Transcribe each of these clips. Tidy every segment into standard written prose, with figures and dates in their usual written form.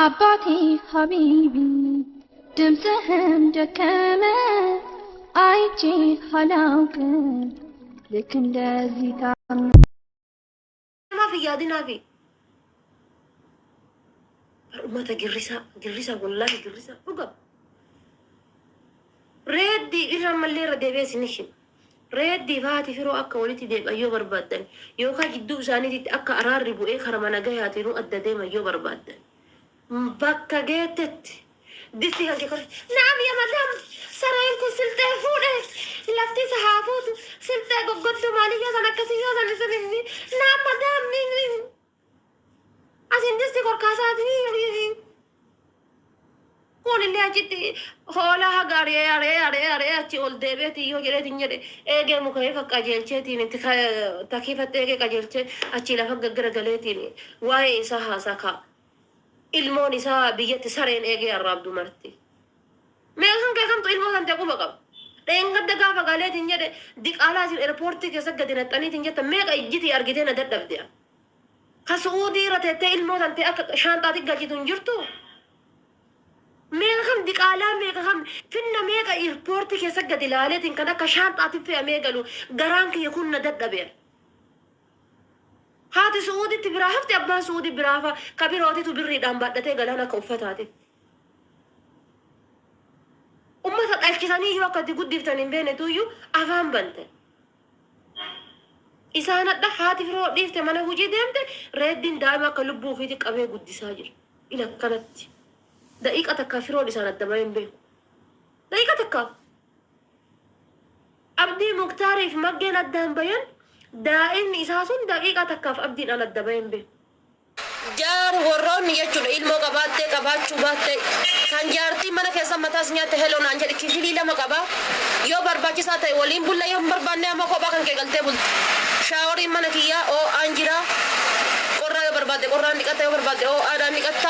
አባቴ ሀቢቢ ድምፅህም ደከመ አይቼ አላውቅም ልክ እንደዚህ ታመ Namaaf hin yaadinaafi. Bar ummata girrisaa girrisaa wallaahi girrisaa dhuga. Reeddii irra ammallee irra deebi'ee isin hima. Reeddii fi haati firoo akka walitti deebi'an yoo barbaaddan yookaan jidduu isaaniitti akka araarri bu'ee karama nagayaatinuu adda deeman yoo barbaaddan bakka geettetti distii kan kee kore naam ya madam sareen kun silxee fuudhe lafti isa haa fuutu silxee goggoddu maaliyyoo san akkasii yoo san isin naam madam asin distii korkaasaati. Kun illee achitti hoolaa haga ari'ee ari'ee ari'ee ari'ee achi ol deebi'eeti yoo jedheetiin jedhe eegee muka ifa qajeelcheetiin itti takiifatti eegee qajeelchee achi lafa gaggara galeetiin waa'ee isaa haasaa ka'a. Ilmoon isaa biyyatti sareen eegee arraabdu marti. Mee kan kee kamtu ilmoo kan ta'e quba qaba. Dheengadda gaafa galeetiin jedhe diqaalaa isin eerpoortii keessa gadi naxxaniitiin jetta meeqa ijjitii argitee na dadhabde. Ka Su'uudii irra teettee ilmoo tan ta'e akka shaanxaatti galchitu hin jirtu. Meeqa kam diqaalaa meeqa kam finna meeqa eerpoortii keessa gadi ilaaleetiin kan akka shaanxaatti fe'amee galu garaan kiyya kun na dadhabeera. Haati Su'uuditti biraa hafti abbaan Su'uudii biraa hafa ka birootitu birriidhaan baadhatee galaan akka uffataati. Ummata dhalchisanii iyyuu akka itti guddiftan hin beeknetu iyyuu afaan bante. Isaan hadha haati firoo dhiifte mana hojii deemte reeddiin daa'ima akka lubbuu ofiitti qabee guddisaa jira. Ila akkanatti. Daqiiqa takkaa firoon isaan adda bahee hin beeku. Daqiiqa takkaa. Abdii Muktaariif maggeen addaan bayan daa'imni isaa sun daqiiqaa takkaaf abdiidhaan adda bahee hin beeku. Jaar warroonni jechuudha ilmoo qabaattee qabaachuu baattee kan jaartii mana keessa mataas nyaatte heloo naan jedhe kifilii lama qaba yoo barbaachisaa ta'e waliin bulla yoo hin barbaanne amma kophaa kan kee galtee bulta. Shaaworiin mana kiyyaa oo'aan jira. Qorraa yoo barbaadde qorraan dhiqatta yoo barbaadde oo'aadhaan dhiqatta.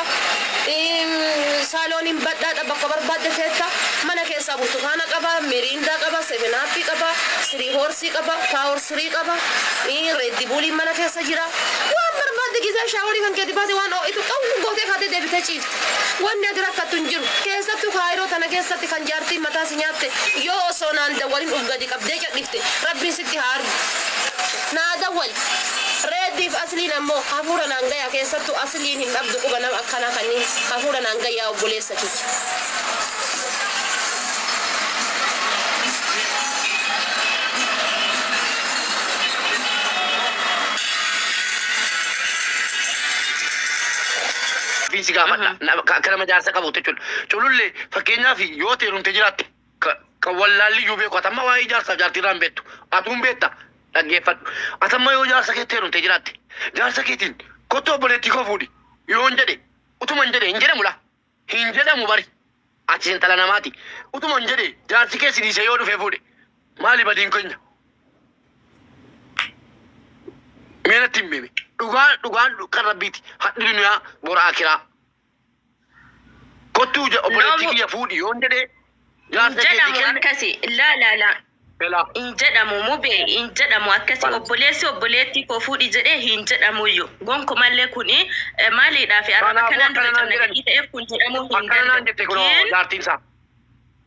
Saalooniin badhaadha bakka barbaadde teetta. Mana keessaa burtukaana qaba, miriindaa qaba, seven aappii qaba, sirii hoorsii qaba, paawor sirii qaba, Red Bulliin mana keessa jira. Waan barbaadde gizee shaaworii kan keeti baate waan oo'itu qawwu gootee kaatee deebitee ciifta. Wanni ati rakkattu hin jiru. Keessattuu kaayiroo tana keessatti kan jaartiin mataa si nyaatte yoo osoo naan dawwalin uf gadi qabdee cadhifte rabbiin sitti haa argu. Naa dawwali. Reediif asliin ammoo hafuura naan gayaa keessattuu asliin hin dhabdu quba nama akkanaa kanniin hafuura naan gayaa obboleessa kiyya. Gaaffiin si gaafadha. Akka nama jaarsa qabuutti jechuudha. Culullee fakkeenyaaf yoo ta'e heerumtee jiraatte kan wallaalli iyyuu beeku atamma waa'ee jaarsaaf jaartii irraa hin beektu. Atuu hin beekta dhaggeeffadhu. Atamma yoo jaarsa keetti heerumtee jiraatte jaarsa keetiin kottu obboleettii koo fuudhi yoon jedhe utuma hin jedhe hin jedhamu laa. Hin jedhamu bari. Ati intala namaati. Utuma hin jedhe jaarsi kee si dhiisee yoo dhufee fuudhe maali badiin keenya? Mee natti hin beeme. Dhugaan dhugaan kan rabbiiti. Hadhi duniyaa bora akiraa. Kottuu obboleettii Loomu kiyya fuudhi yoon jedhee hin jaarsa keetii jedhamu kenne akkasi. Laa laa laa. Elaa. Hin jedhamu mubee hin jedhamu akkasi Balas. obboleessi obboleettii koo fuudhi jedhee hin jedhamuyyu. Gonkumallee kuni maaliidhaaf arraba Kanaafuu kanaan akkana dura naan cabna jedhani. gatii ta'eef kun jedhamuu hin Akkana naan danda'u. jette kunoo Gin jaartiin isaa.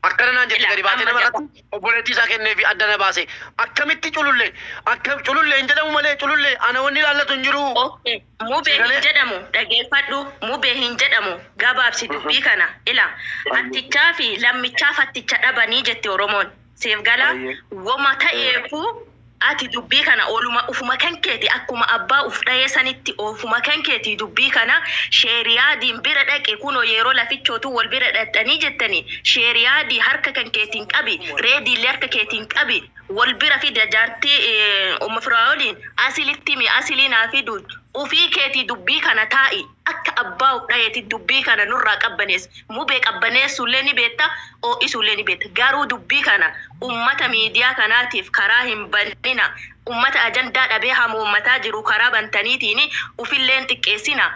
Akkana naan jette ila gadi baatee amma nama gaba. irratti obboleettii isaa kenneefi adda na baase. Akkamitti culullee akka culullee hin jedhamu malee culullee ana wanni ilaallatu hin jiru. Okay. Mubee Si hin galee? jedhamu dhageeffadhu mubee hin jedhamu gabaabsi dubbii kana ila hattichaa fi lammichaaf hatticha dhabanii jetti Oromoon siif gala Ayyee. woma ta'eefu ati dubbii kana oluma ufuma kan keeti akkuma abbaa uf dhayee sanitti ofuma kan keeti dubbii kana sheeriyaadiin bira dhaqi kunoo yeroo lafichootu wal bira dhaqxanii jettanii sheeriyaadii harka kan keetiin qabi reediillee harka keetiin qabi wal bira fida jaartii umma firaa'oliin asilitti mi asilii naa fidu ufii keetii dubbii kana taa'i akka abbaa uf dhayeeti dubbii kana nurraa qabbaneessi mubee qabbaneessuullee ni beekta oo'isuullee ni beekta garuu dubbii kana ummata miidiyaa kanaatiif karaa hin banina ummata ajandaa dhabee hamoommataa jiru karaa bantaniitiin ufilleen xiqqeessina.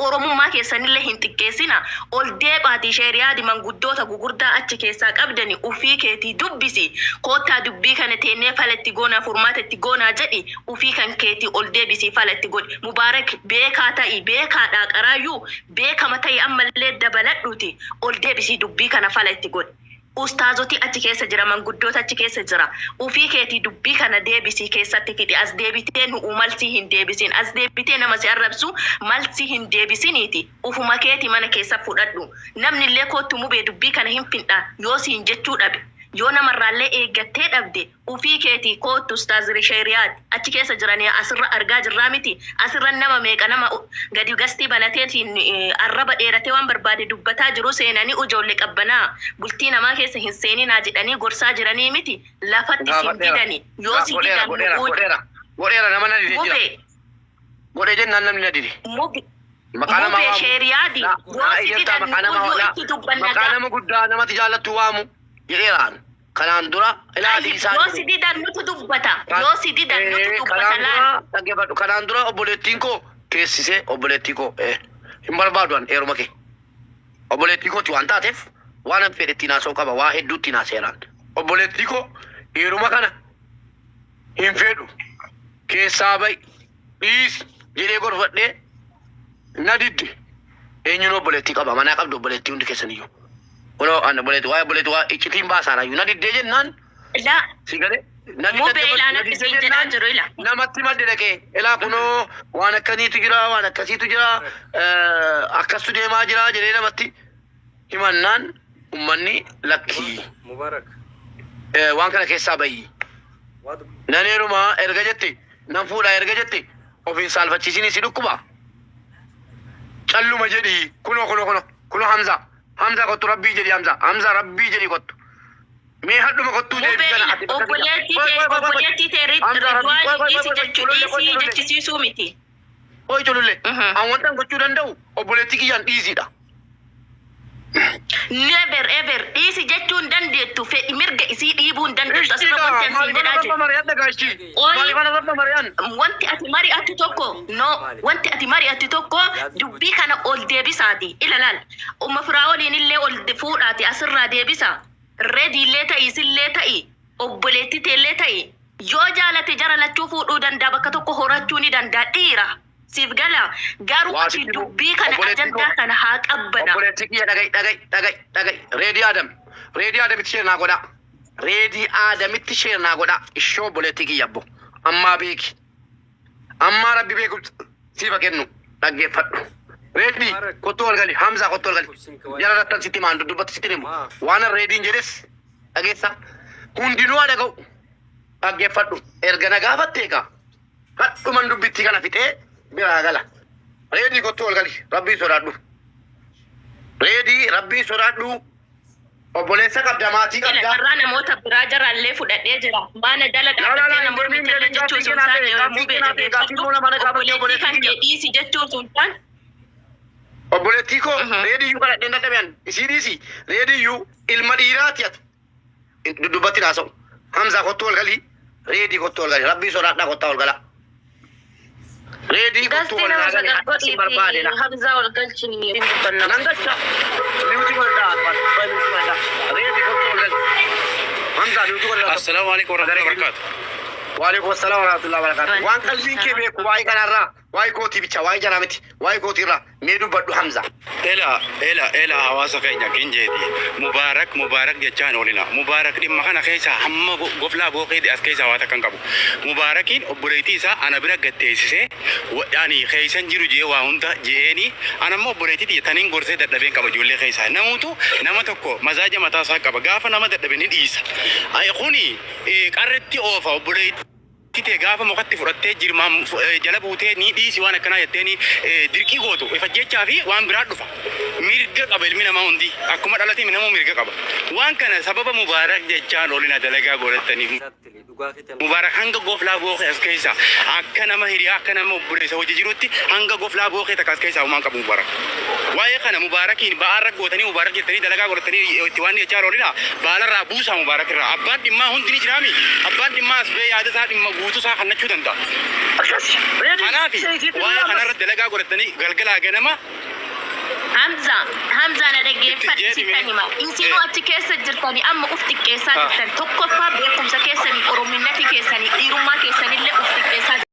Oromummaa keessanillee hin xiqqeessina. Ol deebaati sheeriyaadi manguddoota gugurdaa achi keessaa qabdani ufii keetii dubbisi. Koottaa dubbii kana teennee fala itti goonaa, furmaata itti goonaa jedhi, ufii kan keetii ol deebisii fala itti godhi. Mubaarak, beekaa ta'i, beekaadhaa qaraayyuu beekama ta'i, ammallee dabaladhuuti ol deebisii dubbii kana fala itti godhi. Ustaazoti achi keessa jira, manguddoota achi keessa jira. Ufii keetii dubbii kana deebisii keessatti fixi. As deebitee nu malsii hin deebisin. As deebitee nama si arrabsu malsii hin deebisiniiti. Ufuma keetii mana keessa fudhadhu. Namni illee kootu mubee dubbii kana hin findha yoo siin jechuu dhabe. Yoo namarraallee eeggattee dhabde, ufii keetii kootu ustaaz sheeriyaati achi keessa jiranii asirra argaa jirraa miti. Asirra nama meeqa nama gadi gastii banateetiin arraba dheeratee waan barbaade dubbataa jiru seenanii ijoollee qabbanaa bultii namaa keessa hin seeninaa jedhanii gorsaa jiranii miti. Lafatti sin didani yoo si Godheera, didan godheera, nu godheera. Godheera, nama na dide jira. Mubee Godhee jennaan namni na dide. Mubee Maqaa namaa mubee waamu. sheeriyaadi La- yoo la si eeyyamtaa didan maqaa nu nama iyyuu la itti dubbanna maqaa gaa. nama guddaa namatti jaallattu waamu jedheeraan. Kanaan dura ilaalii isaa Yoo si didan nutu dubbata, yoo si didan nutu dubbata Kanaan laal. dura dhaggeeffadhu. Kanaan dura obboleettiin koo teessisee, obboleettii koo hin barbaadu an eeruma kee. Obboleettii kooti waan taateef waan an fedhe ittiin haasa'uu qaba, waa hedduu ittiin haaseeraan. Obboleettii koo, eeruma kana hin fedhu, keessaa ba'i, dhiisi jedhee gorfadhee na didde. Eenyuun obboleettii qaba, manaa qabdu obboleettii hundi keessaniyyuu. Kunoo an obboleettii, waa'ee obboleettii waa iccitiin baasaarayyuu na diddee jennaan Laa si galee na mubee ilaa na natti diddee siin jedhaa jennaan jiru ila. Namatti madde dhaqee ilaa kunoo waan akkaniitu jira, waan akkasiitu jira, akkastu deemaa jira jedhee namatti himannaan ummanni lakkii Mubarak. Waan kana keessaa bayi. Waad Nan heerumaa erga jette, nan fuudhaa erga jette, ofiin saalfachiisinii si dhukkuba. Calluma jedhii kunoo kunoo kunoo kunoo Hamza, Hamza kottu, rabbii jedhi, Hamza, Hamza, rabbii jedhi kottu. Mee hadhuma kottuu deebii Mubee kana ila ati bakka obboleettii tee, obboleettii tee Hamza rabbii qoy Ridwaani qoy dhiisi qoy qoy jechuu cululle qoy dhiisii cululle jechisiisuu miti. qoy cululle an wanta gochuu danda'u obboleettii kiyyaan dhiisiidha. Never ever dhiisi jechuu hin dandeettu, fedhi mirga isii dhiibuu hin dandeettu. Asirra Ishtiidha wanti ani siin maaliif jedhaa ana jiru. rabba mari'an dhagaa ishii Qoy maaliif ana rabba mari'an. Wanti ati mari'attu tokko no, wanti ati mari'attu tokko dubbii kana ol deebisaati ila laal umma firaa'oliin illee ol fuudhaati asirraa deebisa. Reediillee ta'i, isillee ta'i, obboleettii teellee ta'i, yoo jaalate jara lachuu fuudhuu danda'a, bakka tokko horachuu ni danda'a, dhiira siif gala. Garuu Waa ati sitti himu dubbii kana obboleettii koo ajandaa kana haa qabbana. Obboleettii kiyya, dhagai dhagai dhagai dhagai. Reedii Adam, Reedii Adamitti share naa godhaa, Reedii Adamitti share naa godhaa. Ishoo obboleettii kiyya abbo ammaa beeki, ammaa rabbi beeku siifa kennu. Dhaggeeffadhu Reedii, kottuu ol gali. Hamzaa, kottuu ol gali. Jara rattan sitti maan duddubbatti sitti himu waan an Reediin jedhes dhageessa, hundinuu haa dhaga'u. Dhaggeeffadhu, erga na gaafattee egaa hadhuman dubbittii kana fixee biraa gala. Reedii, kottuu ol gali. Rabbii sodaadhu Reedii, rabbii sodaadhu. Obboleessa qabda, maatii Ila qabda. carraa namoota biraa jaraallee fudhadhee jira. Maana jala Laa laa dhaabbattee laa na hin deebiin mormitellee deebiin jechuu gaaffii sun keenaa taane ta'e gaaffii mubee keenaa ta'e gaaffii dhaggeeffadhu. immoo nama na gaafatte Obboleettii kan obboleettii kee kiyya. dhiisi jechuu sun taane. Obboleettii koo, reediyyuu kadhadheen dadhabe an isii dhiisi. Reediyyuu ilma dhiiraati ati. Duddubbatti haasa'u. Hamzaa, kottuu ol galii. Reedii, kottuu ol galii. Rabbii sodaadhaa, kottaa ol galaa. Reedii, kottuu Gastii ol nama naa gali. sagal Akka si barbaade godhiiti na. Hamzaa ol galchini hin dubbanna. Nan galcha. Mute godhadhaa. Mute godhadhaa. Reedii, kottuu ol gali. Hamzaa, mute godhadhaa. Assalaamu alaikum warahmatullahi wabarakatuh. Waalaikum assalam warahmatullahi wabarakatuh. Waan qalbiin kee beeku waa'ee kanarraa, waa'ee kootii bicha, waa'ee jaraa miti, waa'ee kootiirraa mee dubbadhu Hamza. Ela ela ela, hawaasa keenya kinjeeti. Mubaarak Mubaarak jechaan oolina. Mubaarak dhimma kana keessa hamma goflaa booqee as keessa hawaasa kan qabu. Mubaarakiin obboleettii isaa ana bira gatteessisee ani keessan jiru jee waa hunda jeeni ana immoo obboleettii tiyya taniin gorsee dadhabeen qaba ijoollee keessaa. Namuutu nama tokko mazaaja mataa isaa qaba. Gaafa nama dadhabe ni dhiisa. Ay, kuni qarretti oofa obboleettii tee gaafa mukatti fudhattee jirmaan jala buutee ni dhiisi waan akkanaa jetteeni dirqii gootu ifajjechaa fi waan biraa dhufa. Mirga qaba ilmi namaa hundi, akkuma dhalate namuu mirga qaba. Waan kana sababa Mubaarak jechaan olina dalagaa godhataniif. Exactly. Dhugaa keetti. Mubaarak hanga goflaa booqee as keessa akka nama hiriyaa, akka nama obboleessa hojii jirutti hanga goflaa booqee takka as keessa uumaan qabu Mubaarak. Waa'ee kana Mubaarakiin ba'aarra gootanii Mubaarak jettanii dalagaa godhatanii itti waan jechaa oolina baalarraa buusaa Mubaarak irraa. Abbaan dhimmaa hundi ni jiraami. Abbaan dhimmaa as ba'ee yaada isaa dhimma guutuu. guutuu isaa kannachuu danda'a. Akkas. Reedi. Kanaaf waa'ee kanarratti dalagaa godhatanii galgalaa ganama Hamza, Hamza na dhaggeeffadhu Itti sittan hima. Isinuu achi keessa jirtanii amma uf xiqqeessaa Ah. jirtan. Tokkoffaa beekumsa keessanii, orominnati keessanii, dhiirummaa keessanillee uf xiqqeessaa.